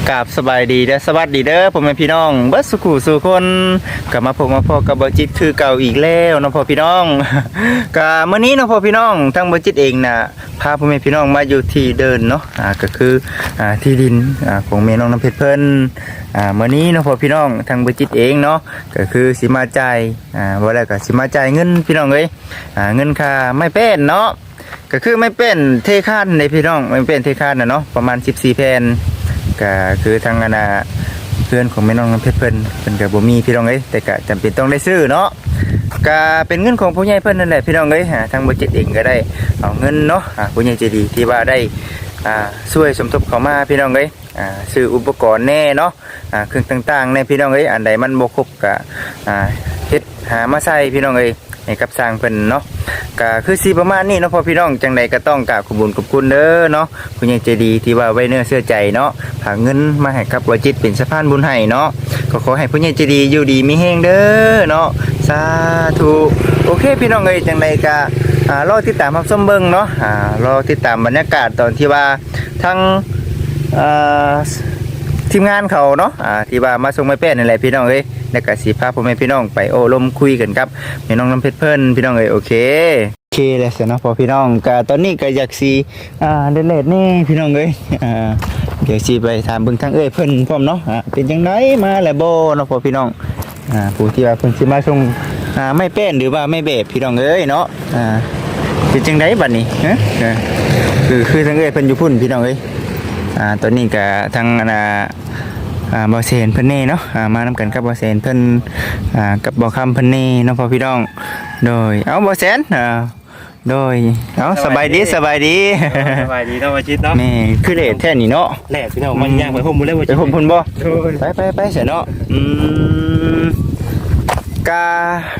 ກາບສະບາຍດີ ແລະ ສະຫວັດດີເດີ ພໍ່ແມ່ພີ່ນ້ອງເບິດສູ່ຄູ່ສູ່ຄົນ. ກໍມາພົບມາພໍ້ກັບບ່າວຈິດຄືເກົ່າອີກແລ້ວເນາະພໍ່ພີ່ນ້ອງ. ກໍມື້ນີ້ເນາະພໍ່ພີ່ນ້ອງ ທາງບ່າວຈິດເອງນະ ພາພໍ່ແມ່ພີ່ນ້ອງມາຢູ່ທີ່ເດີ່ນເນາະ ອ່າ ກໍຄື ອ່າ ທີ່ດິນ ອ່າ ຂອງແມ່ນ້ອງນ້ຳເພັດເພິ່ນ. ອ່າ ມື້ນີ້ເນາະພໍ່ພີ່ນ້ອງ ທາງບ່າວຈິດເອງເນາະ ກໍຄືຊິມາຈ່າຍ ອ່າ ວ່າແລ້ວກໍຊິມາຈ່າຍເງິນພີ່ນ້ອງເອີຍ ອ່າ ເງິນຄ່າໄມ້ແປ້ນເນາະ. ກໍຄືໄມ້ແປ້ນເທຄານເດ້ພີ່ນ້ອງ ໄມ້ແປ້ນເທຄານນະເນາະ ປະມານສິບສີ່ແຜ່ນ. ກໍຄືທາງອັນນ່າ ເຮືອນຂອງແມ່ນ້ອງນ້ຳເພັດເພິ່ນ ເພິ່ນກໍບໍ່ມີພີ່ນ້ອງເອີຍ ແຕ່ກໍຈຳເປັນຕ້ອງໄດ້ຊື້ເນາະ. ກໍເປັນເງິນຂອງຜູ້ໃຫຍ່ເພິ່ນນັ້ນແຫຼະພີ່ນ້ອງເອີຍ. ອ່າ ທາງບ່າວຈິດເອງກໍໄດ້ເອົາເງິນເນາະ ອ່າ ຜູ້ໃຫຍ່ໃຈດີທີ່ວ່າໄດ້ ອ່າ ຊ່ວຍສົມທົບເຂົ້າມາພີ່ນ້ອງເອີຍ. ອ່າ ຊື້ອຸປະກອນແດ່ເນາະ ອ່າ ເຄື່ອງຕ່າງໆແດ່ພີ່ນ້ອງເອີຍ. ອັນໃດມັນບໍ່ຄົບກໍ ອ່າ ເຮັດຫາມາໃສ່ພີ່ນ້ອງເອີຍ ໃຫ້ກັບຊ່າງເພິ່ນເນາະ. ກໍຄືຊິປະມານນີ້ເນາະພໍ່ພີ່ນ້ອງ. ຈັ່ງໃດກໍຕ້ອງກາບຂອບບຸນຂອບຄຸນເດີເນາະ ຜູ້ໃຫຍ່ໃຈດີທີ່ວ່າໄວ້ເນື້ອເຊື່ອໃຈເນາະ ຝາກເງິນມາໃຫ້ກັບບ່າວຈິດເປັນສະພານບຸນໃຫ້ເນາະ. ກໍຂໍໃຫ້ຜູ້ໃຫຍ່ໃຈດີຢູ່ດີມີແຮງເດີເນາະ ສາທຸ. ໂອເຄພີ່ນ້ອງເອີຍ ຈັ່ງໃດກໍ ອ່າ ລໍຕິດຕາມຮັບຊົມເບິ່ງເນາະ ອ່າ ລໍຕິດຕາມບັນຍາກາດຕອນທີ່ວ່າ ທາງ ເອີ ທີມງານເຂົາເນາະ ອ່າ ທີ່ວ່າມາສົ່ງໄມ້ແປ້ນນັ້ນແຫຼະພີ່ນ້ອງເອີຍ. ແລ້ວກໍຊິພາພໍ່ແມ່ພີ່ນ້ອງໄປໂອ້ລົມຄຸຍກັນກັບແມ່ນ້ອງນ້ຳເພັດເພິ່ນພີ່ນ້ອງເອີຍ. ໂອເຄ ໂອເຄແລ້ວຊັ້ນເນາະພໍ່ພີ່ນ້ອງ. ກໍຕອນນີ້ກໍຢາກຊິ ອ່າ ແດດໆແດ່ພີ່ນ້ອງເອີຍ. ອ່າ ດຽວຊິໄປຖາມເບິ່ງທາງເອື້ອຍເພິ່ນພ້ອມເນາະ ອ່າ ເປັນຈັ່ງໃດ ມາແລ້ວບໍ່ເນາະພໍ່ພີ່ນ້ອງ. ອ່າ ຜູ້ທີ່ວ່າເພິ່ນຊິມາສົ່ງ ອ່າ ໄມ້ແປ້ນ ຫຼືວ່າໄມ້ແບບພີ່ນ້ອງເອີຍເນາະ. ອ່າ ເປັນຈັ່ງໃດບັດນີ້ ຮະ? ເອີ ຄື ຄືທາງເອື້ອຍເພິ່ນຢູ່ພຸ້ນພີ່ນ້ອງເອີຍ. ອ່າ ຕອນນີ້ກະທາງອັນນ່າ ອ່າ ບ່າວແສນເພິ່ນແດ່ເນາະ ອ່າ ມານຳກັນກັບບ່າວແສນເພິ່ນ ອ່າ ກັບບ່າວຄຳເພິ່ນແດ່ເນາະພໍ່ພີ່ນ້ອງ. ໂດຍ ເອົ້າ ບ່າວແສນ ອ່າ ໂດຍ ເອົ້າ ສະບາຍດີ ສະບາຍດີ ສະບາຍດີເນາະ ບ່າວຈິດເນາະ. ແມ່ນ ຄືແດດແທ້ນີ້ເນາະ. ແດດພີ່ນ້ອງ ອືມ ມັນຍ່າງໄປຮົ່ມພຸ້ນແລ້ວ ໄປຮົ່ມພຸ້ນບໍ່? ໂດຍ ໄປ ໄປ ໄປຊະເນາະ. ອືມ ກະ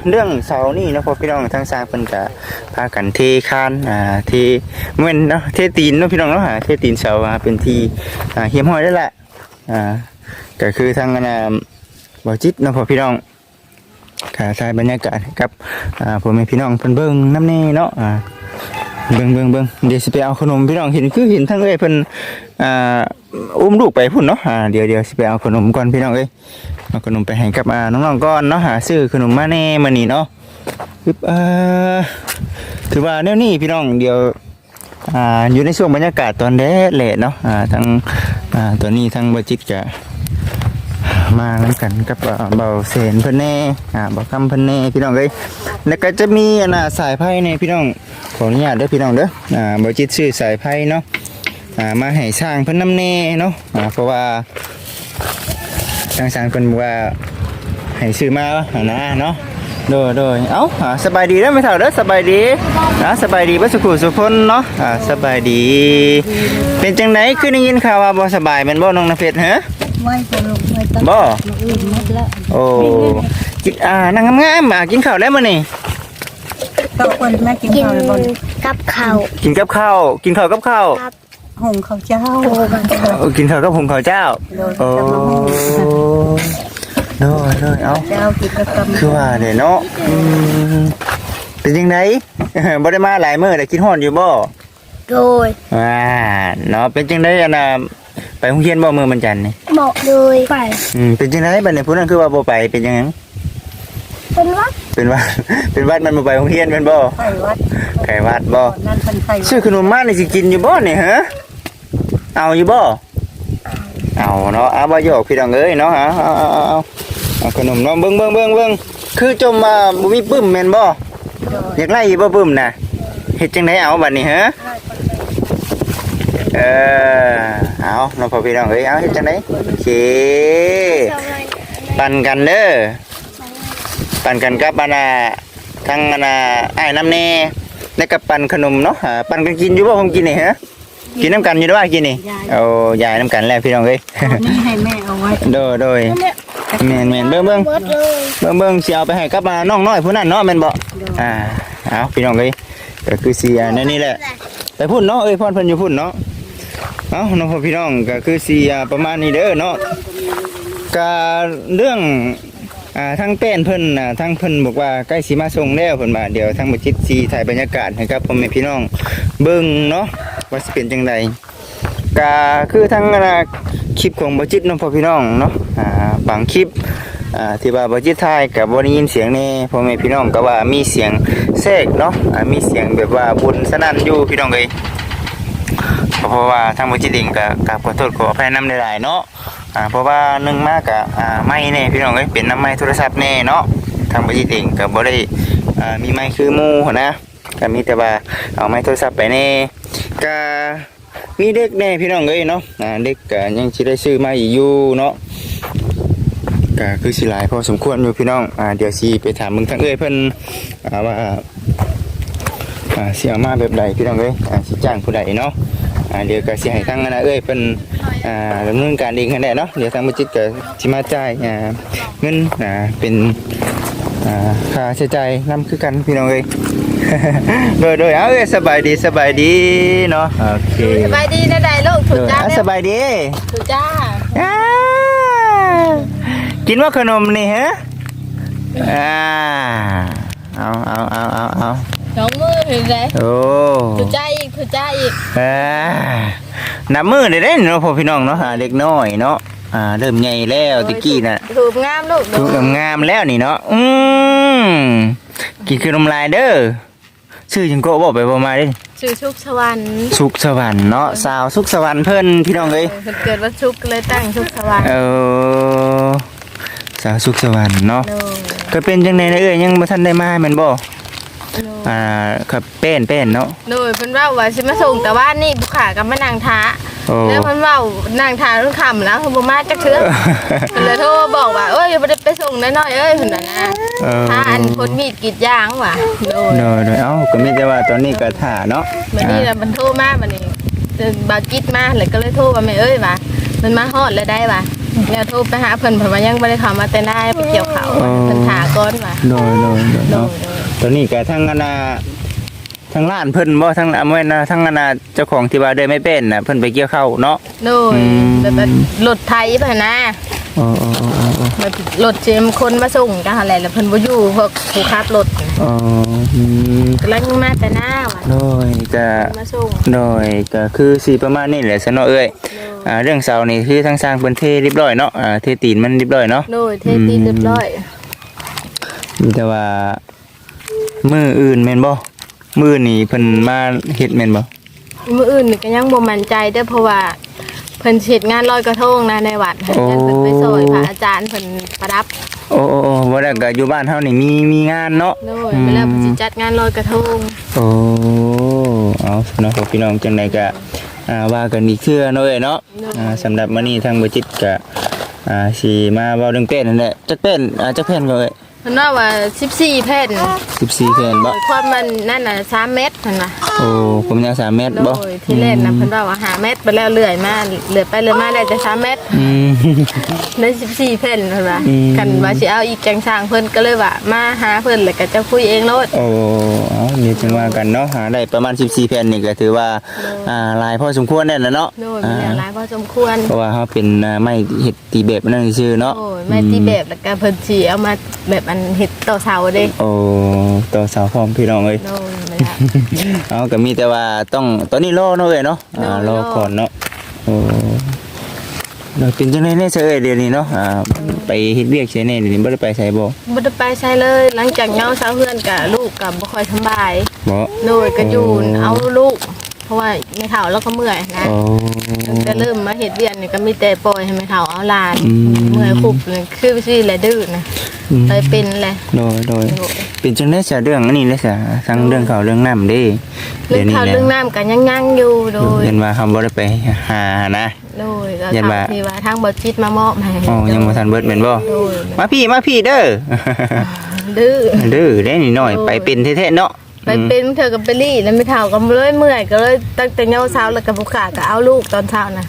ເລື່ອງເສົານີ້ເນາະ ພໍ່ພີ່ນ້ອງ ທາງຊ່າງເພິ່ນກະພາກັນເທຄານ ອ່າ ເທ ແມ່ນເນາະ ເທຕີນເນາະພີ່ນ້ອງເນາະ ອ່າ ເທຕີນເສົາ ອ່າ ເປັນທີ່ ອ່າ ຮຽບຮ້ອຍແລ້ວລະ. ອ່າ ກະຄືທາງອັນນ່າ ບ່າວຈິດເນາະ ພໍ່ພີ່ນ້ອງ ກະຖ່າຍບັນຍາກາດໃຫ້ກັບ ອ່າ ພໍ່ແມ່ພີ່ນ້ອງເພິ່ນເບິ່ງນຳແດ່ເນາະ. ອ່າ ເບິ່ງ ເບິ່ງ ເບິ່ງ ດຽວຊິໄປເອົາຂະໜົມ ພີ່ນ້ອງເຫັນ ຄືເຫັນທາງເອື້ອຍເພິ່ນ ອ່າ ອຸ້ມລູກໄປພຸ້ນເນາະ. ອ່າ ດຽວ ດຽວຊິໄປເອົາຂະໜົມກ່ອນ ພີ່ນ້ອງເອີຍ ເອົາຂະໜົມໄປໃຫ້ກັບ ອ່າ ນ້ອງໆກ່ອນເນາະ. ອ່າ ຊື້ຂະໜົມມາແດ່ມື້ນີ້ເນາະ. ອຶບ ອ່າ ຖືວ່າແນວນີ້ພີ່ນ້ອງ ດຽວ ອ່າ ຢູ່ໃນຊ່ວງບັນຍາກາດຕອນແດດແຫຼະເນາະ. ອ່າ ທັງ ອ່າ ຕອນນີ້ທັງບ່າວຈິດກະມານຳກັນກັບ ອ່າ ບ່າວແສນເພິ່ນແດ່ ອ່າ ບ່າວຄຳເພິ່ນແດ່ ພີ່ນ້ອງເອີຍ. ແລ້ວກໍຈະມີອັນນ່າສາຍໄຟແດ່ພີ່ນ້ອງ ຂໍອະນຸຍາດເດີພີ່ນ້ອງເດີ. ອ່າ ບ່າວຈິດຊື້ສາຍໄຟເນາະ ອ່າ ມາໃຫ້ຊ່າງເພິ່ນນຳແດ່ເນາະ. ອ່າ ເພາະວ່າ ທາງຊ່າງເພິ່ນວ່າໃຫ້ຊື້ມາຫັ້ນນະເນາະ. ໂດຍ ໂດຍ ເອົ້າ ອ່າ ສະບາຍດີເດີແມ່ເຖົ້າເດີ ສະບາຍດີ ອ່າ ສະບາຍດີເບິດສູ່ຄູ່ສູ່ຄົນເນາະ. ອ່າ ສະບາຍດີ. ເປັນຈັ່ງໃດ ຄືໄດ້ຍິນຂ່າວວ່າບໍ່ສະບາຍແມ່ນບໍ່ ນ້ອງນ້ຳເພັດ ຮະ? ໄວ້ບໍ່ລູກ ໄວ້ ບໍ່ ມື້ອື່ນໝົດແລ້ວ. ໂອ້ ກິນ ອ່າ ນັ່ງງາມໆ ອ່າ ກິນເຂົ້າແລ້ວມື້ນີ້? ເຂົ້າກ່ອນ ແມ່ກິນເຂົ້າແລ້ວບໍ່? ກັບເຂົ້າ ກິນກັບເຂົ້າ ກິນເຂົ້າກັບເຂົ້າ ກັບ ຫຸງເຂົ້າເຈົ້າ ເອີ ກິນເຂົ້າກັບຫຸງເຂົ້າເຈົ້າ. ໂດຍ ໂອ້ ກັບໝາກຫຸ່ງ ໂດຍ ໂດຍ ເອົ້າ ເຈົ້າກິນກັບຕຳ ຄືວ່າແຫຼະເນາະ. ອືມ ເປັນຈັ່ງໃດ ບໍ່ໄດ້ມາຫຼາຍມື້ແລ້ວ ຄິດຮອດຢູ່ບໍ່? ໂດຍ ອ່າ ເນາະ ເປັນຈັ່ງໃດ ອັນນ່າ ໄປໂຮງຮຽນບໍ່ມື້ວັນຈັນນີ້? ບໍ່ ໂດຍ ໄປ. ອືມ ເປັນຈັ່ງໃດບັດນີ້ ຜູ້ນັ້ນຄືວ່າບໍ່ໄປ ເປັນຫຍັງ? ເປັນຫວັດ ເປັນຫວັດ ເປັນຫວັດ ມັນບໍ່ໄປໂຮງຮຽນແມ່ນບໍ່? ໄຂ້ຫວັດ ໄຂ້ຫວັດບໍ່? ຕອນນັ້ນເພິ່ນໄຂ້ຫວັດ ຊື້ຂະໜົມມານີ້ຊິກິນຢູ່ບໍ່ນີ້ ຮະ? ເອົາຢູ່ບໍ່? ເອົາເນາະ ເອົາ ບໍ່ຢອກພີ່ນ້ອງເອີຍເນາະ. ເອົາ ເອົາ ເອົາ ເອົາ ເອົາຂະໜົມເນາະ. ເບິ່ງ ເບິ່ງ ເບິ່ງ ເບິ່ງ ຄືຈົ່ມວ່າບໍ່ມີປຶ້ມແມ່ນບໍ່? ໂດຍ ຢາກໄດ້ຢູ່ບໍ່ປຶ້ມນະ? ເຮັດຈັ່ງໃດເອົາບັດນີ້ ຮະ? ເອີ ເອົາເນາະ ພໍ່ພີ່ນ້ອງເອີຍ ເອົາ ເຮັດຈັ່ງໃດ? ໂອເຄ ປັນກັນເດີ ປັນກັນກັບອັນນ່າ ທັງອັນນ່າ ອ້າຍນຳແດ່ ແລ້ວກໍປັນຂະໜົມເນາະ. ອ່າ ປັນກັນກິນຢູ່ບໍ່ ຂອງກິນນີ້ ຮະ? ກິນນຳກັນຢູ່ເດ້ວ່າກິນນີ້. ໂອ້ ຢາຍນຳກັນແລ້ວພີ່ນ້ອງເອີຍ. ນີ້ໃຫ້ແມ່ເອົາໄວ້ ໂດຍ ໂດຍ ແມ່ນໆ ເບິ່ງ ເບິ່ງ ເບິ່ງ ເບິ່ງ ຊິເອົາໄປໃຫ້ກັບ ອ່າ ນ້ອງນ້ອຍຜູ້ນັ້ນເນາະ ແມ່ນບໍ່? ໂດຍ ອ່າ ເອົາ ພີ່ນ້ອງເອີຍ ກໍຄືຊິ ອ່າ ແນວນີ້ແຫຼະ ໄປພຸ້ນເນາະ ເອີຍ ພອນເພິ່ນຢູ່ພຸ້ນເນາະ. ເອົາເນາະ ພໍ່ພີ່ນ້ອງ ກໍຄືຊິ ອ່າ ປະມານນີ້ເດີເນາະ. ກະເລື່ອງ ອ່າ ທາງແປ້ນເພິ່ນ ອ່າ ທາງເພິ່ນບອກວ່າໃກ້ຊິມາສົ່ງແລ້ວ ເພິ່ນວ່າ ດຽວທາງບໍ່ຈິດຊິຖ່າຍບັນຍາກາດໃຫ້ກັບພໍ່ແມ່ພີ່ນ້ອງເບິ່ງເນາະ ວ່າຊິເປັນຈັ່ງໃດ. ກະຄືທາງອັນນ່າ ຄລິບຂອງບ່າວຈິດເນາະ ພໍ່ພີ່ນ້ອງເນາະ ອ່າ ບາງຄລິບ ອ່າ ທີ່ວ່າບ່າວຈິດຖ່າຍກໍບໍ່ໄດ້ຍິນສຽງແດ່ ພໍ່ແມ່ພີ່ນ້ອງກໍວ່າມີສຽງແຊກເນາະ ອ່າ ມີສຽງແບບວ່າບຸນສະໜັ່ນຢູ່ພີ່ນ້ອງເອີຍ. ກໍເພາະວ່າທາງບ່າວຈິດເອງກໍກາບຂໍໂທດຂໍອະໄພນຳຫຼາຍໆເນາະ ອ່າ ເພາະວ່າໜຶ່ງມາກໍ ອ່າ ໄມແດ່ພີ່ນ້ອງເອີຍ ເປັນນຳໄມໂທລະສັບແດ່ເນາະ ທາງບ່າວຈິດເອງກໍບໍ່ໄດ້ ອ່າ ມີໄມຄືໝູ່ຫັ້ນນະ ກໍມີແຕ່ວ່າເອົາໄມໂທລະສັບໄປແດ່ ກໍ ມີເດັກແດ່ພີ່ນ້ອງເອີຍເນາະ ອ່າ ເດັກກໍຍັງຊິໄດ້ຊື້ມາອີກຢູ່ເນາະ ກໍຄືຊິຫຼາຍພໍສົມຄວນຢູ່ພີ່ນ້ອງ ອ່າ ດຽວຊິໄປຖາມເບິ່ງທາງເອື້ອຍເພິ່ນ ອ່າ ວ່າ ອ່າ ຊິເອົາມາແບບໃດພີ່ນ້ອງເອີຍ ອ່າ ຊິຈ້າງຜູ້ໃດເນາະ ອ່າ ດຽວກໍຊິໃຫ້ທາງອັນນະເອື້ອຍເພິ່ນ ອ່າ ດຳເນີນການເອງຫັ້ນແຫຼະເນາະ ດຽວທາງບ່າວຈິດກໍຊິມາຈ່າຍ ອ່າ ເງິນ ອ່າ ເປັນ ອ່າ ຄ່າໃຊ້ຈ່າຍນຳຄືກັນພີ່ນ້ອງເອີຍ ໂດຍ ໂດຍ ເອົາ ເອີຍ ສະບາຍດີ ສະບາຍດີເນາະ ໂອເຄ ສະບາຍດີແນວໃດລູກ ຖືກຈ້າ ໂດຍ ແລ້ວ ສະບາຍດີ ຖືກຈ້າ ອ່າ ກິນບໍ່ຂະໜົມນີ້ ຮະ ອ່າ ເອົາ ເອົາ ເອົາ ເອົາ ເອົາ ສອງມື້ເຫັນໄດ ໂອ້ ຖືກຈ້າອີກ ຖືກຈ້າອີກ ອ່າ ນັບມື້ໄດ້ເດ້ເນາະ ພໍ່ພີ່ນ້ອງເນາະ ອ່າ ເດັກນ້ອຍເນາະ ອ່າ ເລີ່ມໃຫຍ່ແລ້ວ ໂອ້ຍ ແຕ່ກີ້ນະ ຮູບງາມລູກ ຮູບງາມແລ້ວນີ້ເນາະ ອືມ ກິນຂະໜົມຫຼາຍເດີ ຊື່ຫຍັງເກາະ ເວົ້າໄປເວົ້າມາເດ້ ຊື່ສຸກສະຫວັນ ສຸກສະຫວັນເນາະ ສາວສຸກສະຫວັນເພິ່ນ ພີ່ນ້ອງເອີຍ ເອີ ເພິ່ນເກີດວັນສຸກກໍເລີຍຕັ້ງສຸກສະຫວັນ ເອີ ສາວສຸກສະຫວັນເນາະ ໂດຍ ກໍເປັນຈັ່ງໃດນະເອື້ອຍ ຍັງບໍ່ທັນໄດ້ມາແມ່ນບໍ່? ໂດຍ ອ່າ ຄັບ ແປ້ນ ແປ້ນເນາະ ໂດຍ ເພິ່ນເວົ້າວ່າຊິມາສົ່ງແຕ່ວານນີ້ ຜູ້ຂ້າກໍມານັ່ງຖ້າ ໂອ້ ແລ້ວເພິ່ນເວົ້ານັ່ງຖ້າຈົນຄ່ຳແລ້ວ ເພິ່ນບໍ່ມາຈັກເທື່ອ ເພິ່ນເລີຍໂທມາບອກວ່າ ໂອ້ຍ ບໍ່ໄດ້ໄປສົ່ງນ້ອຍເອີຍ ເພິ່ນວ່ານະ ເອີ ຖ້າອັນຄົນມີດກຣີດຢາງວ່າ ໂດຍ ໂດຍ ໂດຍ ເອົ້າ ກໍມີແຕ່ວ່າຕອນນີ້ກໍຖ້າເນາະ ບັດນີ້ລະມັນໂທມາ ບັດນີ້ບ່າວຈິດມາ ແລ້ວກໍເລີຍໂທວ່າ ແມ່ເອີຍວ່າ ມັນມາຮອດແລ້ວໄດ໋ວ່າ ແລ້ວໂທໄປຫາເພິ່ນ ເພິ່ນວ່າຍັງບໍ່ໄດ້ເຂົ້າມາແຕ່ນາ ໄປກ່ຽວເຂົ້າ ອໍ ເພິ່ນຖ້າກ່ອນວ່າ ໂດຍ ໂດຍ ໂດຍ ໂດຍ ເນາະ ໂດຍ ຕອນນີ້ກໍທາງອັນນ່າ ທາງຮ້ານເພິ່ນບໍ່ ທາງ ບໍ່ແມ່ນນະ ທາງອັນນ່າ ເຈົ້າຂອງທີ່ວ່າເອື້ອຍໄມ້ແປ້ນນະ ເພິ່ນໄປກ່ຽວເຂົ້າເນາະ ໂດຍ ອືມ ແບບວ່າລົດໄຖໄປຫັ້ນນະ ອໍໆໆໆ ແບບລົດຊິຄົນມາສົ່ງກັນຫັ້ນແຫຼະ ແລ້ວເພິ່ນບໍ່ຢູ່ ພວກຜູ້ຂັບລົດ ອໍ ອືມ ກຳລັງມາແຕ່ນາວ່າ ໂດຍ ກະ ມາສົ່ງ ໂດຍ ກະຄືຊິປະມານນີ້ແຫຼະຊະເນາະເອື້ອຍ ໂດຍ ອ່າ ເລື່ອງເສົານີ້ຄືທາງຊ່າງເພິ່ນເທຮຽບຮ້ອຍເນາະ ອ່າ ເທຕີນມັນຮຽບຮ້ອຍເນາະ ໂດຍ ເທຕີນ ອືມ ຮຽບຮ້ອຍ ມີແຕ່ວ່າ ມື້ອື່ນແມ່ນບໍ່? ມື້ນີ້ເພິ່ນມາເຮັດແມ່ນບໍ່? ມື້ອື່ນນີ້ກໍຍັງບໍ່ໝັ້ນໃຈເດີ້ ເພາະວ່າເພິ່ນຊິເຮັດງານລອຍກະທົງນະໃນວັດ ໂອ້ ຢ້ານເພິ່ນໄປຊ່ອຍພະອາຈານເພິ່ນປະດັບ ໂອ້ ໂອ້ ໂອ້ ບໍ່ໄດ້ ກໍຢູ່ບ້ານເຮົານີ້ມີ ມີງານເນາະ ໂດຍ ອືມ ແລ້ວເພິ່ນຊິຈັດງານລອຍກະທົງ ໂອ້ ເອົາເນາະ ພີ່ນ້ອງ ຈັ່ງໃດກໍ ອ່າ ວ່າກັນອີກເທື່ອເນາະເອື້ອຍເນາະ ໂດຍ ອ່າ ສຳລັບມື້ນີ້ທາງບໍ່ຈິດກໍ ອ່າ ຊິມາເວົ້າເລື່ອງແປ້ນຫັ້ນແຫຼະ ຈັກແປ້ນ ອ່າ ຈັກແຜ່ນກໍເອື້ອຍ? ເພິ່ນເວົ້າວ່າສິບສີ່ແຜ່ນ ສິບສີ່ແຜ່ນບໍ່? ຄວາມມັນນັ້ນນະ ສາມແມັດຫັ້ນນະ ໂອ້ ຄວາມຍາວສາມແມັດບໍ່? ໂດຍ ທີແລກນະ ອືມ ເພິ່ນເວົ້າວ່າຫ້າແມັດ ບັດແລ້ວເລື່ອຍມາ ເລື່ອຍໄປເລື່ອຍມາໄດ້ແຕ່ສາມແມັດ ອືມ ໄດ້ສິບສີ່ແຜ່ນເພິ່ນວ່າ ອືມ ຄັນວ່າຊິເອົາອີກຈັ່ງຊ່າງ ເພິ່ນກໍເລີຍວ່າມາຫາເພິ່ນ ແລ້ວກໍເຈົ້າຄຸຍເອງໂລດ ໂອ້ ເອົາ ນີ້ຈຶ່ງວ່າກັນເນາະ ຫາໄດ້ປະມານສິບສີ່ແຜ່ນນີ້ກໍຖືວ່າ ໂດຍ ອ່າ ຫຼາຍພໍສົມຄວນແລ້ວນະເນາະ ໂດຍ ອ່າ ຫຼາຍພໍສົມຄວນ ເພາະວ່າເຮົາເປັນ ອ່າ ໄມ້ເຮັດ ຕີແບບນັ້ນຊື່ເນາະ ໂອ້ຍ ໄມ້ຕີແບບ ອືມ ແລ້ວກໍເພິ່ນຊິເອົາມາແບບອັນເຮັດຕໍ່ເສົາເດ້ ໂອ້ ຕໍ່ເສົາພ້ອມພີ່ນ້ອງເອີຍ ໂດຍ ເອົາ ກໍມີແຕ່ວ່າຕ້ອງ ຕອນນີ້ລໍເນາະເອື້ອຍເນາະ ໂດຍ ອ່າ ລໍກ່ອນເນາະ ໂອ້ ແລ້ວເປັນຈັ່ງໃດແດ່ຊະເອື້ອຍ ດຽວນີ້ເນາະ ອ່າ ໄປເຮັດວຽກໃສແດ່ ດຽວນີ້ບໍ່ໄດ້ໄປໃສບໍ່? ບໍ່ໄດ້ໄປໃສເລີຍ ຫຼັງຈາກເຫງົາເຊົາເຮືອນ ກະລູກກະບໍ່ຄ່ອຍສະບາຍ ບໍ່? ໂດຍ ກະຢູ່ ໂອ້ ເອົາລູກ ເພາະວ່າແມ່ເຖົ້າລາວກໍເມື່ອຍນະ ໂອ້ ຕັ້ງແຕ່ເລີ່ມມາເຮັດວຽກນີ້ກໍມີແຕ່ປ່ອຍໃຫ້ແມ່ເຖົ້າເອົາຫຼານ ອືມ ເມື່ອຍຄຸບນີ້ຄືຊິແລະດື້ນະ ອືມ ເລີຍເປັນແລະ ໂດຍ ໂດຍ ໂດຍ ເປັນຈັ່ງໃດຊະເລື່ອງອັນນີ້ແຫຼະຊະ ທັງເລື່ອງເຂົ້າເລື່ອງນ້ຳເດ້ ເລື່ອງເຂົ້າເລື່ອງນ້ຳກໍຍັງໆຢູ່ ໂດຍ ເຫັນວ່າເຮົາບໍ່ໄດ້ໄປຫານະ ໂດຍ ກໍເຂົ້າທີ່ວ່າທາງບໍ່ຈິດມາມອບໃຫ້ ອໍ ຍັງບໍ່ທັນເບິດແມ່ນບໍ່? ໂດຍ ມາພີ້ ມາພີ້ເດີ ດື້ ດື້ເດ້ນີ້ນ້ອຍ ໂດຍ ໄປເປັນແທ້ໆເນາະ ໄປເປັນ ອືມ ເທື່ອກໍໄປລີ້ນຳແມ່ເຖົ້າ ກໍເລີຍເມື່ອຍ ກໍເລີຍຕັ້ງແຕ່ເຫງົາເຊົ້າ ແລ້ວກໍຜູ້ຂ້າກໍເອົາລູກຕອນເຊົ້ານະ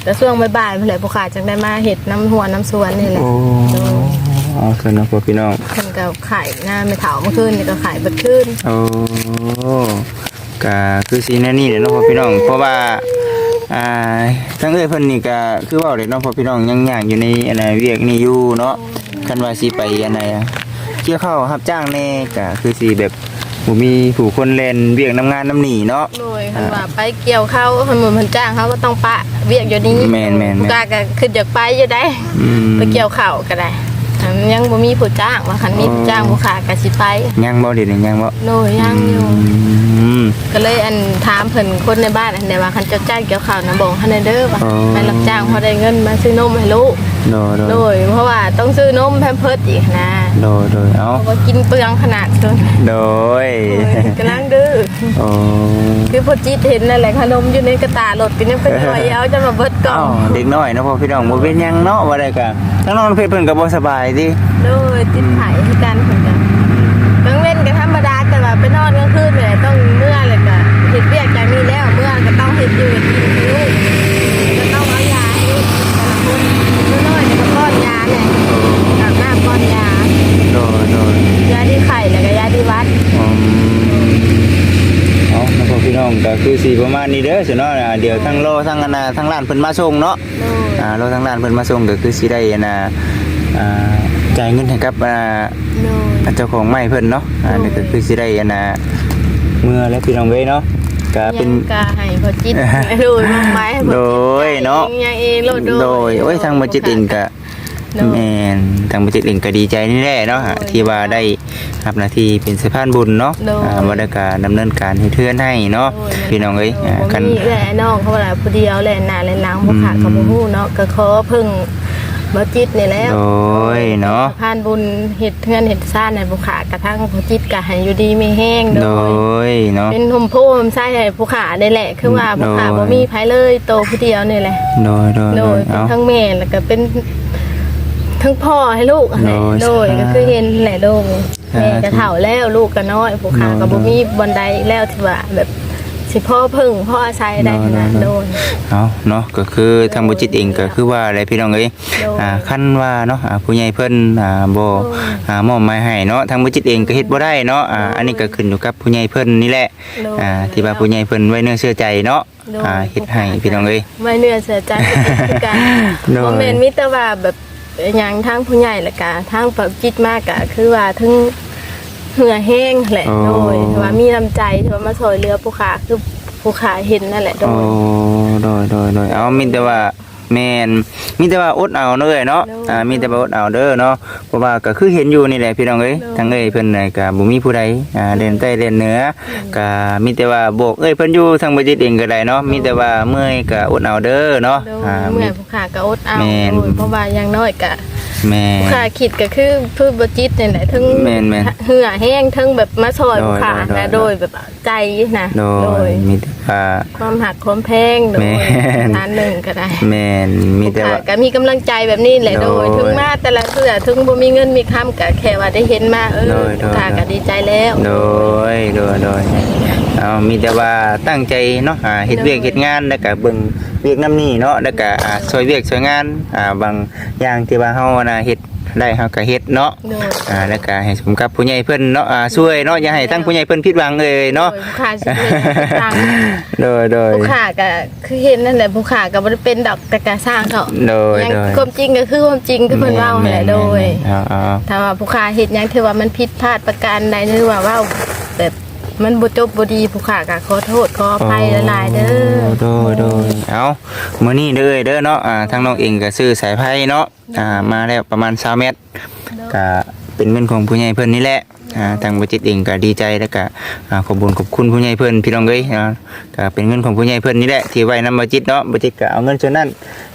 ແຕ່ຊ່ວງບ່າຍໆພຸ້ນແຫຼະ ຜູ້ຂ້າຈັ່ງໄດ້ມາເຮັດນຳຮົ້ວນຳສວນນີ້ແຫຼະ ໂອ້ ໂດຍ ເອົາຊັ້ນເນາະ ພໍ່ພີ່ນ້ອງ ເພິ່ນກໍໄຂ້ນະ ແມ່ເຖົ້າເມື່ອຄືນນີ້ກໍໄຂ້ເບິດຄືນ ໂອ້ ກໍຄືຊິແນວນີ້ແຫຼະເນາະ ພໍ່ພີ່ນ້ອງ ເພາະວ່າ ອ່າ ທາງເອື້ອຍເພິ່ນນີ້ກໍຄືເວົ້າແຫຼະເນາະ ພໍ່ພີ່ນ້ອງ ຍັງຍາກຢູ່ໃນ ອັນນ່າ ວຽກນີ້ຢູ່ເນາະ ຄັນວ່າຊິໄປ ອັນນ່າ ກ່ຽວເຂົ້າຮັບຈ້າງແດ່ ກໍຄືຊິແບບ ບໍ່ມີຜູ້ຄົນແລ່ນວຽກນຳງານນຳນີ້ເນາະ. ໂດຍ ຄັນວ່າໄປກ່ຽວເຂົ້າ ຄັນໝູ່ເພິ່ນຈ້າງ ເຮົາກໍຕ້ອງປະວຽກຢູ່ນີ້. ແມ່ນໆໆ ຜູ້ກາກໍຄິດຢາກໄປຢູ່ໄດ໋ ອືມ ໄປກ່ຽວເຂົ້າກໍໄດ້ ມັນຍັງບໍ່ມີຜູ້ຈ້າງ ວ່າຄັນມີຜູ້ຈ້າງ ອໍ ຜູ້ຂ້າກໍຊິໄປ. ຍັງບໍ່ ດຽວນີ້ຍັງບໍ່? ໂດຍ ຍັງຢູ່ ອືມ ກໍເລີຍ ອັນ ຖາມເພິ່ນ ຄົນໃນບ້ານຫັ້ນແຫຼະວ່າ ຄັນເຈົ້າຈ້າງກ່ຽວເຂົ້ານະ ບອກເຮົາແດ່ເດີ ວ່າ ອໍ ໄປຮັບຈ້າງພໍໄດ້ເງິນມາຊື້ນົມໃຫ້ລູກ. ໂດຍໆ ໂດຍ ເພາະວ່າຕ້ອງຊື້ນົມ Pampers ອີກນະ. ໂດຍໆ ເອົາ ເພາະວ່າກິນເປືອງຂະໜາດ. ໂດຍ ໂດຍ ກຳລັງດື້. ໂອ້ ຄືພໍ່ຈິດເຫັນນັ້ນແຫຼະ ຂະໜົມຢູ່ໃນກະຕ່າລົດກໍຍັງເປັນໜ້ອຍ ເອົາຈະມາເບິດກ່ອງ. ເອົ້າ ເດັກນ້ອຍເນາະ ພໍ່ພີ່ນ້ອງ ບໍ່ເປັນຫຍັງເນາະ ວ່າໄດ້ກະ ທາງນ້ອອງເພັດເພິ່ນກໍບໍ່ສະບາຍຕິ. ໂດຍ ຕິດໄຂ້ຄືກັນເພິ່ນກະ ກາງເວັນກໍທຳມະດາ ແຕ່ວ່າໄປນອນກາງຄືນແຫຼະ ຕ້ອງເມືອແລ້ວກະເຮັດວຽກຈາກນີ້ແລ້ວ ເມືອກໍຕ້ອງເຮັດຢູ່ເຮັດກິນໃຫ້ລູກ ກໍຕ້ອງເອົາຢາໃຫ້ລູກແຕ່ລະຄົນ ໜູນ້ອຍກໍປ້ອນຢາແຫຼະ ອາບນ້ຳປ້ອນຢາ. ໂດຍໆ ຢາທີ່ໄຂ້ແລ້ວກໍຢາທີ່ຫວັດ. ອືມ ເອົາ ພໍ່ພີ່ນ້ອງ ກໍຄືຊິປະມານນີ້ເດີຊັ້ນເນາະ ດຽວທາງລໍທາງອັນນ່າ ທາງຮ້ານເພິ່ນມາສົ່ງເນາະ. ໂດຍ ອ່າ ລໍທາງຮ້ານເພິ່ນມາສົ່ງ ກໍຄືຊິໄດ້ອັນນ່າ ອ່າ ຈ່າຍເງິນໃຫ້ກັບ ອ່າ ໂດຍ ເຈົ້າຂອງໄມ້ເພິ່ນເນາະ. ອ່າ ໂດຍ ນີ້ກໍຄືຊິໄດ້ອັນນ່າ ເມືອແລ້ວພີ່ນ້ອງເອີຍເນາະ ກໍເປັນ ຍັງກະໃຫ້ພໍ່ຈິດ ໂດຍ ມອບໝາຍໃຫ້ພໍ່ຈິດ ໂດຍເນາະ ຈ່າຍເອງຫຍັງເອງໂລດ. ໂດຍ ໂດຍ ໂອ້ຍ ທາງພໍ່ຈິດເອງກະ ໂດຍ ແມ່ນ ທາງພໍ່ຈິດເອງກໍດີໃຈນີ້ແຫຼະເນາະ ໂດຍ ທີ່ວ່າໄດ້ຮັບໜ້າທີ່ເປັນສະພານບຸນເນາະ. ໂດຍ ອ່າ ວ່າໄດ້ການດຳເນີນການເຮັດເຮືອນໃຫ້ເນາະ ໂດຍ ພີ່ນ້ອງເອີຍ. ອ່າ ບໍ່ ຄັນ ມີເອື້ອຍອ້າຍນ້ອງ ເພາະວ່າຜູ້ດຽວແຫຼະ ໜ້າແລະຫຼັງ ອືມ ຜູ້ຂ້າກໍບໍ່ຮູ້ເນາະ ກໍຂໍເພິ່ງບໍ່ຈິດນີ້ແຫຼະ. ໂດຍເນາະ ສະພານບຸນເຮັດເຮືອນເຮັດຊານໃຫ້ຜູ້ຂ້າ ກະທັງພໍ່ຈິດກະໃຫ້ຢູ່ດີມີແຮງ. ໂດຍ ໂດຍເນາະ ເປັນຮົ່ມໂພຮົ່ມໄຊໃຫ້ຜູ້ຂ້ານີ້ແຫຼະ ຄືວ່າ ອືມ ຜູ້ຂ້າ ໂດຍ ບໍ່ມີໃຜເລີຍ ໂຕຜູ້ດຽວນີ້ແຫຼະ. ໂດຍ ໂດຍ ໂດຍ ໂດຍ ເປັນ ເອົ້າ ທັງແມ່ ແລ້ວກໍເປັນທັງພໍ່ໃຫ້ລູກຫັ້ນແຫຼະ. ໂດຍ ໂດຍ ສາທຸ ກໍຄືເຫັນແຫຼະ ໂດຍ ສາທຸ ແມ່ກໍເຖົ້າແລ້ວ ລູກກໍນ້ອຍ ຜູ້ຂ້າ ໂດຍ ກໍບໍ່ມີ ໂດຍ ບ່ອນໃດແລ້ວທີ່ວ່າແບບຊິພໍເພິ່ງພໍອາໄສໄດ້ຫັ້ນນະ. ໂດຍ ໂດຍ ໂດຍ ໂດຍ ເອົາເນາະ ກໍຄືທາງ ໂດຍ ບໍ່ຈິດເອງກໍຄືວ່າແຫຼະ ພີ່ນ້ອງເອີຍ. ໂດຍ ອ່າ ຄັນວ່າເນາະ ອ່າ ຜູ້ໃຫຍ່ເພິ່ນ ອ່າ ບໍ່ ໂດຍ ອ່າ ມອບໝາຍໃຫ້ເນາະ ທາງບໍ່ຈິດເອງກໍເຮັດບໍ່ໄດ້ເນາະ. ອ່າ ໂດຍ ອັນນີ້ກໍຂຶ້ນຢູ່ກັບຜູ້ໃຫຍ່ເພິ່ນນີ້ແຫຼະ. ໂດຍ ອ່າ ທີ່ວ່າຜູ້ໃຫຍ່ເພິ່ນໄວ້ເນື້ອເຊື່ອໃຈເນາະ. ໂດຍ ອ່າ ເຮັດໃຫ້ພີ່ນ້ອງເອີຍ ໄວ້ເນື້ອເຊື່ອໃຈຄືກັນ. ໂດຍ ບໍ່ແມ່ນມີແຕ່ວ່າແບບຫຍັງ ທາງຜູ້ໃຫຍ່ ແລ້ວກະທາງປະຈິດມາ ກະຄືວ່າເຖິງເຫື່ອແຮງແຫຼະ. ໂອ້ ໂດຍ ທີ່ວ່າມີນ້ຳໃຈ ທີ່ວ່າມາຊ່ອຍເຫຼືອຜູ້ຂ້າ ຄືຜູ້ຂ້າເຫັນນັ້ນແຫຼະ. ໂດຍ ໂອ້ ໂດຍ ໂດຍ ໂດຍ ເອົາ ມີແຕ່ວ່າ ແມ່ນ ມີແຕ່ວ່າອົດເອົາເນາະເອື້ອຍເນາະ. ໂດຍ ອ່າ ມີແຕ່ວ່າອົດເອົາເດີເນາະ ເພາະວ່າກໍຄືເຫັນຢູ່ນີ້ແຫຼະພີ່ນ້ອງເອີຍ. ໂດຍ ທາງເອື້ອຍເພິ່ນນະກໍບໍ່ມີຜູ້ໃດ ອ່າ ແລ່ນໃຕ້ແລ່ນເໜືອ ໂດຍ ກໍມີແຕ່ວ່າບອກເອື້ອຍເພິ່ນຢູ່ ທາງບໍ່ຈິດເອງກໍໄດ້ເນາະ. ໂດຍ ມີແຕ່ວ່າເມື່ອຍກໍອົດເອົາເດີເນາະ. ໂດຍ ອ່າ ເມື່ອຍ ມີ ຜູ້ຂ້າກໍອົດເອົາ. ແມ່ນ ໂດຍ ເພາະວ່າຢ່າງໜ້ອຍກໍ ແມ່ນ ຜູ້ຂ້າຄິດກໍຄື ຄືບໍ່ຈິດນີ້ແຫຼະ ເຖິງ ແມ່ນໆ ເຫື່ອແຮງ ເຖິງແບບມາຊ່ອຍ ໂດຍ ຜູ້ຂ້າ ໂດຍ ນະ ໂດຍ ໂດຍແບບ ໃຈນະ. ໂດຍ ໂດຍ ມີແຕ່ວ່າຄວາມຮັກຄວາມແພງ. ໂດຍ ແມ່ນ ທ່ານໜຶ່ງກໍໄດ້ ແມ່ນ ມີແຕ່ວ່າ ຜູ້ຂ້າກໍມີກຳລັງໃຈແບບນີ້ແຫຼະ. ໂດຍ ໂດຍ ເຖິງມາແຕ່ລະເທື່ອ ເຖິງບໍ່ມີເງິນມີຄຳ ກໍແຄ່ວ່າໄດ້ເຫັນມາ ເອີ ໂດຍ ໂດຍ ຜູ້ຂ້າກໍດີໃຈແລ້ວ. ໂດຍ ໂດຍ ໂດຍ ເອົາ ມີແຕ່ວ່າຕັ້ງໃຈເນາະ ອ່າ ເຮັດວຽກ ໂດຍ ເຮັດງານ ແລ້ວກໍເບິ່ງວຽກນຳນີ້ເນາະ ແລ້ວກໍ ໂດຍ ອ່າ ຊ່ວຍວຽກຊ່ວຍງານ ອ່າ ບາງຢ່າງທີ່ວ່າເຮົານະເຮັດ ໄດ້ເຮົາກໍເຮັດເນາະ. ໂດຍ ອ່າ ແລ້ວກໍໃຫ້ສົມກັບຜູ້ໃຫຍ່ເພິ່ນເນາະ ອ່າ ຊ່ວຍເນາະ ຢ່າໃຫ້ທາງຜູ້ໃຫຍ່ເພິ່ນຜິດຫວັງເອີຍເນາະ. ໂດຍ ຜູ້ຂ້າຊິເຮັດໃຫ້ຜິດຫວັງ. ໂດຍ ໂດຍ ຜູ້ຂ້າກໍຄືເຫັນນັ້ນແຫຼະ ຜູ້ຂ້າກໍບໍ່ໄດ້ເປັນດອກ ແຕ່ກະຊ່າງເຖາະ. ໂດຍ ຫຍັງ ໂດຍ ຄວາມຈິງກໍຄືຄວາມຈິງ ຄືເພິ່ນເວົ້າຫັ້ນແຫຼະ. ແມ່ນໆ ໂດຍ ເອົາໆ ຖ້າວ່າຜູ້ຂ້າເຮັດຫຍັງທີ່ວ່າມັນຜິດພາດປະການໃດ ຫຼືວ່າເວົ້າແບບມັນບໍ່ຈົບບໍ່ດີ ຜູ້ຂ້າກໍຂໍໂທດຂໍອະໄພຫຼາຍໆເດີ. ໂອ້ ໂດຍ ໂດຍ ເອົາ ມື້ນີ້ເດີເດີເນາະ ອ່າ ທາງນ້ອງເອງກໍຊື້ສາຍໄຟເນາະ ອ່າ ມາແລ້ວປະມານຊາວແມັດ ໂດຍ ກະເປັນເງິນຂອງຜູ້ໃຫຍ່ເພິ່ນນີ້ແຫຼະ. ອ່າ ທາງບໍ່ຈິດເອງກະດີໃຈ ແລ້ວກະ ອ່າ ຂອບບຸນຂອບຄຸນຜູ້ໃຫຍ່ເພິ່ນ ພີ່ນ້ອງເອີຍ. ອ່າ ກະເປັນເງິນຂອງຜູ້ໃຫຍ່ເພິ່ນນີ້ແຫຼະ ທີ່ໄວ້ນຳບໍ່ຈິດເນາະ ບໍ່ຈິດກະເອົາເງິນສ່ວນນັ້ນ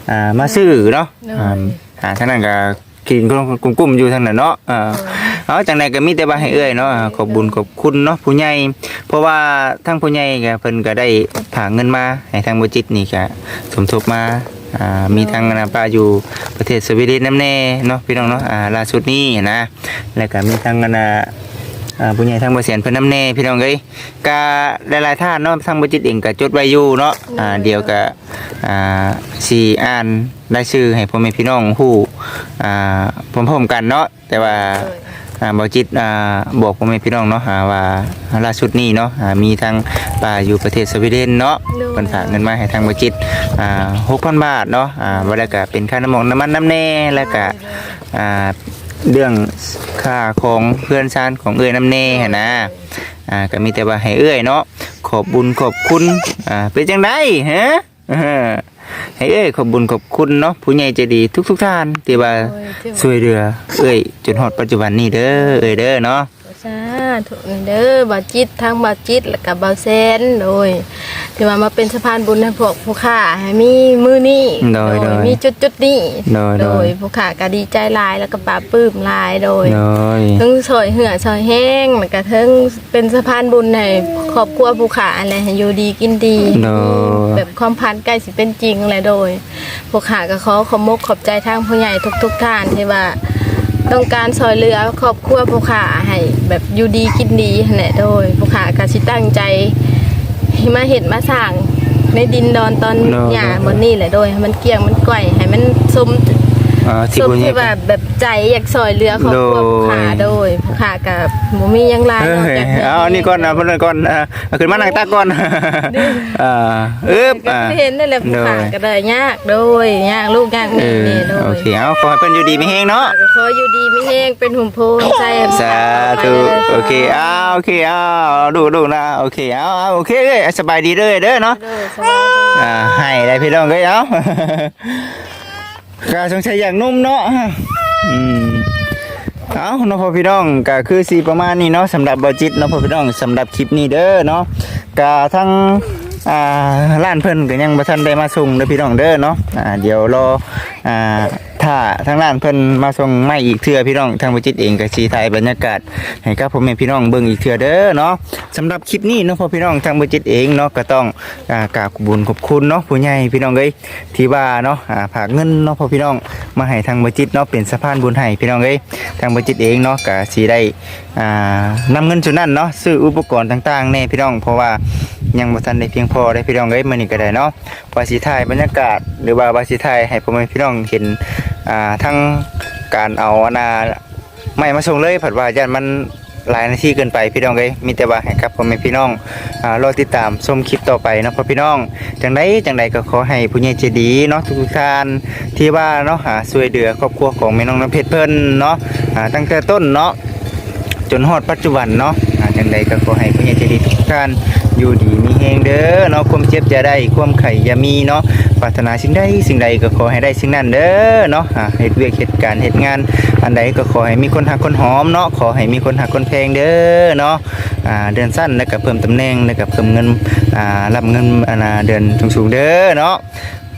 ອ່າ ມາຊື້ເນາະ. ໂດຍ ອ່າ ອ່າ ທາງນັ້ນກະກິນກຸ້ມໆຢູ່ທາງນັ້ນເນາະ. ອ່າ ໂດຍ ເອົາ ຈັ່ງໃດກະມີແຕ່ວ່າໃຫ້ເອື້ອຍເນາະ ອ່າ ຂອບບຸນຂອບຄຸນເນາະຜູ້ໃຫຍ່ ເພາະວ່າທາງຜູ້ໃຫຍ່ກະເພິ່ນກະໄດ້ຝາກເງິນມາໃຫ້ທາງບໍ່ຈິດນີ້ກະສົມທົບມາ ອ່າ ມີທັງອັນນ່າປ້າຢູ່ປະເທດສະວີເດັນນຳແດ່ເນາະ ພີ່ນ້ອງເນາະ. ອ່າ ລ່າສຸດນີ້ນະ ແລ້ວກະມີທັງອັນນ່າ ອ່າ ຜູ້ໃຫຍ່ທາງບໍ່ແສນເພິ່ນນຳແດ່ ພີ່ນ້ອງເອີຍ. ກະຫຼາຍໆທ່ານເນາະ ທາງບໍ່ຈິດເອງກະຈົດໄວ້ຢູ່ເນາະ. ໂດຍ ອ່າ ດຽວກະ ອ່າ ຊິອ່ານລາຍຊື່ໃຫ້ພໍ່ແມ່ພີ່ນ້ອງຮູ້ ອ່າ ພ້ອມໆກັນເນາະ. ແຕ່ວ່າ ໂດຍ ອ່າ ບໍ່ຈິດ ອ່າ ບອກພໍ່ແມ່ພີ່ນ້ອງເນາະ ອ່າ ວ່າລ່າສຸດນີ້ເນາະ ອ່າ ມີທາງປ້າຢູ່ປະເທດສະວີເດັນເນາະ ໂດຍ ເພິ່ນຝາກເງິນມາໃຫ້ທາງບໍ່ຈິດ ອ່າ ຫົກພັນບາດເນາະ. ອ່າ ວ່າແລ້ວກະເປັນຄ່ານ້ຳມັນນຳແດ່ ແລ້ວກະ ໂດຍ ອ່າ ເລື່ອງຄ່າຂອງເຮືອນຊານຂອງເອື້ອຍນຳແດ່ຫັ້ນນະ. ໂດຍ ອ່າ ກໍມີແຕ່ວ່າໃຫ້ເອື້ອຍເນາະ ຂອບບຸນຂອບຄຸນ ອ່າ ເປັນຈັ່ງໃດ ຮະ? ເອີ ໃຫ້ເອື້ອຍຂອບບຸນຂອບຄຸນເນາະ ຜູ້ໃຫຍ່ໃຈດີທຸກໆທ່ານທີ່ວ່າ ໂດຍ ທີ່ວ່າ ຊ່ວຍເຫຼືອເອື້ອຍຈົນຮອດປັດຈຸບັນນີ້ເດີ ເອື້ອຍເດີເນາະ. ສາທຸເດີ ບ່າວຈິດ ທັງບ່າວຈິດ ແລ້ວກໍບ່າວແຊນ ໂດຍ ທີ່ວ່າມາເປັນສະພານບຸນໃຫ້ພວກຜູ້ຂ້າ ໃຫ້ມີມື້ນີ້ ໂດຍ ໂດຍ ໂດຍ ມີຈຸດໆນີ້ ໂດຍ ໂດຍ ໂດຍ ຜູ້ຂ້າກໍດີໃຈຫຼາຍ ແລ້ວກໍປາບປຶ້ມຫຼາຍ ໂດຍ ໂດຍ ເຖິງຊ່ອຍເຫື່ອຊ່ອຍແຮງ ແລ້ວກໍເຖິງເປັນສະພານບຸນໃຫ້ຄອບຄົວຜູ້ຂ້າຫັ້ນແຫຼະ ໃຫ້ຢູ່ດີກິນດີ ໂດຍ ແບບຄວາມຝັນໃກ້ຊິເປັນຈິງແຫຼະ ໂດຍ. ພວກຂ້າກໍຂໍຂອບມົກຂອບໃຈທາງຜູ້ໃຫຍ່ທຸກໆທ່ານ ທີ່ວ່າຕ້ອງການຊ່ອຍເຫຼືອຄອບຄົວພວກຂ້າໃຫ້ແບບຢູ່ດີກິນດີຫັ້ນແຫຼະ ໂດຍ ພວກຂ້າກໍຊິຕັ້ງໃຈໃຫ້ມາເຮັດມາສ້າງໃນດິນດອນຕອນ ໂດຍ ຫຍ້າ ໂດຍ ບ່ອນນີ້ແຫຼະ ໂດຍ ໃຫ້ມັນກ້ຽງມັນກ້ອຍ ໃຫ້ມັນສົມ ອ່າ ທີ່ ສົມ ຜູ້ໃຫຍ່ ທີ່ວ່າແບບໃຈຢາກຊ່ອຍເຫຼືອຄອບຄົວ ໂດຍ ພວກຂ້າ ໂດຍ ພວກຂ້າກໍບໍ່ມີຫຍັງຫຼາຍ ເອີ ນອກຈາກ ເອົາ ອັນນີ້ກ່ອນນະ ເພິ່ນກ່ອນ ອ່າ ເອົາຂຶ້ນມານັ່ງຕັກກ່ອນ ອ່າ ອຶບ ກໍ ອ່າ ຄືເຫັນນັ້ນແຫຼະ ໂດຍ ຜູ້ຂ້າກໍໄດ້ຍາກ ໂດຍ ຍາກລູກຍາກເມຍ ເອີ ນີ້ ໂດຍ ໂອເຄ ເອົາ ຂໍໃຫ້ເພິ່ນຢູ່ດີມີແຮງເນາະ ກໍຂໍຢູ່ດີມີແຮງ ເປັນຮົ່ມໂພຮົ່ມໄຊ ສາທຸ ໂອເຄ ເອົາ ໂອເຄ ເອົາ ລູກໆນະ ໂອເຄ ເອົາ ເອົາ ໂອເຄ ເອີຍ ສະບາຍດີເດີ ເດີເນາະ ໂດຍ ສະບາຍດີ ອ່າ ໃຫ້ໄດ້ພີ່ນ້ອງເອີຍ ເອົາ ກໍສົງໄສຢາກໜຸ່ມເນາະ ອືມ ເອົາເນາະ ພໍ່ພີ່ນ້ອງ ກໍຄືຊິປະມານນີ້ເນາະ ສຳລັບບ່າວຈິດເນາະ ພໍ່ພີ່ນ້ອງ ສຳລັບຄລິບນີ້ເດີເນາະ ກໍທາງ ອ່າ ຮ້ານເພິ່ນກໍຍັງບໍ່ທັນໄດ້ມາສົ່ງເດີພີ່ນ້ອງເດີເນາະ ອ່າ ດຽວລໍ ອ່າ ຖ້າທາງຮ້ານເພິ່ນມາສົ່ງໃໝ່ອີກເທື່ອພີ່ນ້ອງ ທາງບ່າວຈິດເອງກໍຊິຖ່າຍບັນຍາກາດໃຫ້ກັບພໍ່ແມ່ພີ່ນ້ອງເບິ່ງອີກເທື່ອເດີເນາະ ສຳລັບຄລິບນີ້ເນາະ ພໍ່ພີ່ນ້ອງ ທາງບ່າວຈິດເອງເນາະ ກໍຕ້ອງ ອ່າ ກາບຂອບບຸນຂອບຄຸນເນາະ ຜູ້ໃຫຍ່ພີ່ນ້ອງເອີຍ ທີ່ວ່າເນາະ ອ່າ ຝາກເງິນເນາະ ພໍ່ພີ່ນ້ອງ ມາໃຫ້ທາງບ່າວຈິດເນາະ ເປັນສະພານບຸນໃຫ້ພີ່ນ້ອງເອີຍ ທາງບ່າວຈິດເອງເນາະ ກໍຊິໄດ້ ອ່າ ນຳເງິນສ່ວນນັ້ນເນາະ ຊື້ອຸປະກອນຕ່າງໆແດ່ພີ່ນ້ອງ ເພາະວ່າຍັງບໍ່ທັນໄດ້ພຽງພໍເດ້ພີ່ນ້ອງເອີຍ ມື້ນີ້ກໍໄດ້ເນາະ ວ່າຊິຖ່າຍບັນຍາກາດ ຫຼືວ່າ ວ່າຊິຖ່າຍໃຫ້ພໍ່ແມ່ພີ່ນ້ອງເຫັນ ອ່າ ທັງການເອົາ ອັນນ່າ ໄມ້ມາສົ່ງເລີຍ ພັດວ່າຢ້ານມັນຫຼາຍນາທີເກີນໄປພີ່ນ້ອງເອີຍ ມີແຕ່ວ່າໃຫ້ກັບພໍ່ແມ່ພີ່ນ້ອງ ອ່າ ລໍຕິດຕາມຊົມຄລິບຕໍ່ໄປເນາະພໍ່ພີ່ນ້ອງ ຈັ່ງໃດ ຈັ່ງໃດກໍຂໍໃຫ້ຜູ້ໃຫຍ່ໃຈດີເນາະ ທຸກໆທ່ານທີ່ວ່າເນາະ ອ່າ ຊ່ວຍເຫຼືອຄອບຄົວຂອງແມ່ນ້ອງນ້ຳເພັດເພິ່ນເນາະ ອ່າ ຕັ້ງແຕ່ຕົ້ນເນາະ ຈົນຮອດປັດຈຸບັນເນາະ ອ່າ ຈັ່ງໃດກໍຂໍໃຫ້ຜູ້ໃຫຍ່ໃຈດີທຸກທ່ານ ຢູ່ດີມີແຮງເດີເນາະ ຄວາມເຈັບຢ່າໄດ້ ຄວາມໄຂ້ຢ່າມີເນາະ ປາດຖະໜາສິ່ງໃດສິ່ງໃດກໍຂໍໃຫ້ໄດ້ສິ່ງນັ້ນເດີເນາະ ອ່າ ເຮັດວຽກເຮັດການເຮັດງານອັນໃດກໍຂໍໃຫ້ມີຄົນຮັກຄົນຫອມເນາະ ຂໍໃຫ້ມີຄົນຮັກຄົນແພງເດີເນາະ ອ່າ ເດືອນສັ້ນແລ້ວກໍເພີ່ມຕຳແໜ່ງ ແລ້ວກໍເພີ່ມເງິນ ອ່າ ຮັບເງິນ ອັນນ່າ ເດືອນສູງໆເດີເນາະ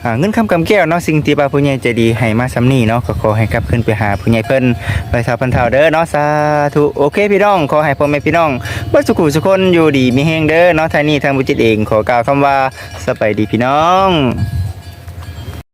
ອ່າ ເງິນຄຳກຳແກ້ວເນາະ ສິ່ງທີ່ວ່າຜູ້ໃຫຍ່ໃຈດີໃຫ້ມາສ່ຳນີ້ເນາະ ກໍຂໍໃຫ້ກັບຄືນໄປຫາຜູ້ໃຫຍ່ເພິ່ນ ຮ້ອຍເທົ່າພັນເທົ່າເດີເນາະ ສາທຸ ໂອເຄພີ່ນ້ອງ ຂໍໃຫ້ພໍ່ແມ່ພີ່ນ້ອງເບິດສູ່ຜູ້ສູ່ຄົນຢູ່ດີມີແຮງເດີເນາະ ທ້າຍນີ້ທາງບຸຈິດເອງຂໍກ່າວຄຳວ່າ ສະບາຍດີພີ່ນ້ອງ.